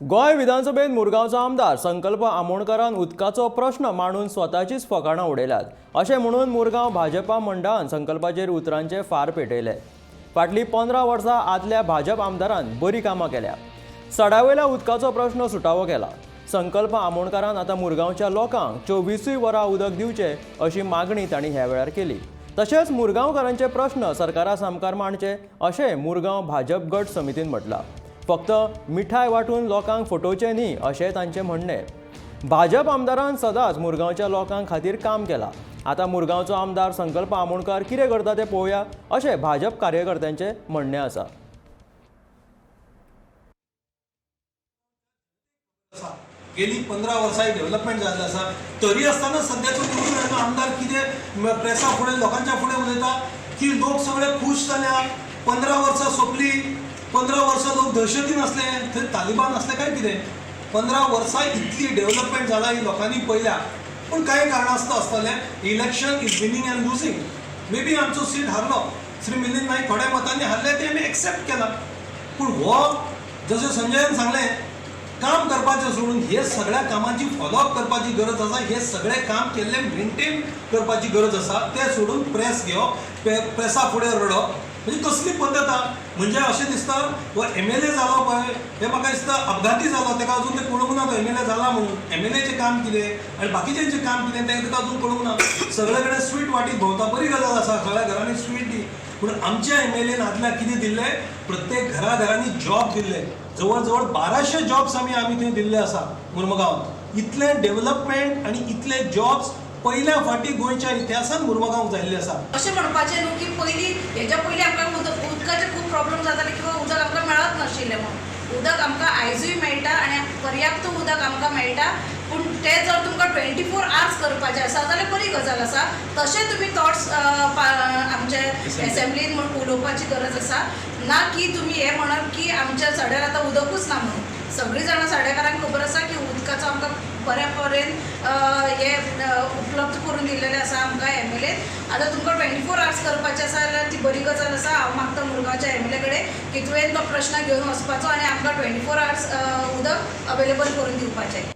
गोंय विधानसभेत मुरगांवचो आमदार संकल्प आमोणकारान उदकाचो प्रश्न मांडून स्वताचीच फकाणां उडयल्यात अशें म्हणून मुरगांव भाजपा मंडळान संकल्पाचेर उतरांचे फार पेटयले. फाटलीं 15 वर्सां आदल्या भाजप आमदारान बरीं कामां केल्या. सड्यावयल्या उदकाचो प्रश्न सुटावो केला. संकल्प आमोणकारान आतां मुरगांवच्या लोकांक 24 वरां उदक दिवचें अशी मागणी तांणी ह्या वेळार केली. तशेंच मुरगांवकारांचे प्रश्न सरकारा सामकार मांडचे अशें मुरगांव भाजप गट समितीन म्हटलां. फक्त मिठाय वांटून लोकांक फटोवचें न्ही अशें तांचें म्हणणें. भाजप आमदारान सदांच मुरगांवच्या लोकां खातीर काम केलां. आतां मुरगांवचो आमदार संकल्प आमोणकार कितें करता तें पळोवया अशें भाजप कार्यकर्त्यांचें म्हणणें आसा. गेली 15 वर्सां ही डेव्हलपमेंट जाल्लें आसा. तरी आसतना सद्याचो निवडून आयिल्लो आमदार कितें प्रेसा फुडें, लोकांच्या फुडें उलयता की लोक सगळे खूश जाल्या, 15 वर्सां सोंपली. 15 वर्सां लोक दहशतीन आसले, थंय तालिबान आसले काय कितें? 15 वर्सां इतली डेव्हलपमेंट जाला ही लोकांनी पळयल्या. पूण कांय कारणास्तव आसतलें. Election is winning and losing. Maybe आमचो सीट हारलो, श्री मिलिंद नाईक थोड्या मतांनी हारले, ते आमी एक्सेप्ट केला. पूण हो जशें संजयान सांगलें, काम करपाचें सोडून हे सगळ्या कामाची फॉलोअप करपाची गरज आसा. हे सगळे काम केल्ले मेंटेन करपाची गरज आसा. ते सोडून प्रेस घेवप, प्रेसा फुडें रडप म्हणजे कसली पद्दत आहा? म्हणजे अशें दिसता हो एमएलए जालो पळय, हे म्हाका दिसता अपघाती जालो. ताका अजून तें कळूंक ना तो एमएलए जाला म्हणून. एमएलएचें काम कितें आनी बाकीच्यांचें काम कितें तें ताका अजून कळूंक ना. सगळे कडेन स्वीट वाटीत भोंवता. बरी गजाल आसा, सगळ्या घरांनी स्वीट दी. पूण आमच्या एमएलएन आदल्या कितें दिल्लें? प्रत्येक घराघरांनी जॉब दिल्ले. जवळ जवळ 1200 जॉब्स आमी थंय दिल्ले आसा मुर्मगांवांत. इतलें डेव्हलपमेंट आनी इतले जॉब्स पयल्या फावटी गोंयच्या इतिहासात मुर्मगांवांत जाल्ले आसा. अशें म्हणपाचें न्हू की पयलीं, हेच्या पयलीं आमकां उदक उदकाचे खूब प्रॉब्लम जाताले किंवा उदक आमकां मेळत नाशिल्लें म्हणून. उदक आमकां आयजूय मेळटा आनी पर्याप्त उदक आमकां मेळटा. पूण तें जर तुमकां 24 आवर्स करपाचें आसा जाल्यार बरी गजाल आसा. तशें तुमी थॉट्स आमचे एसेंब्लीन म्हूण उलोवपाची गरज आसा, ना की तुमी हें म्हणप की आमच्या सड्यार आतां उदकूच ना म्हणून. सगळीं जाणां सड्याकारांक खबर आसा की उदकाचो आमकां बऱ्या परेन हें उपलब्ध करून दिल्लेलें आसा आमकां एमएलएन. आतां तुमकां 24 आवर्स करपाचें आसा जाल्यार ती बरी गजाल आसा. हांव मागता मुरगांवच्या एमएलए कडेन की तुवें तो प्रश्न घेवन वचपाचो आनी आमकां 24 आवर्स उदक अवेलेबल करून दिवपाचें.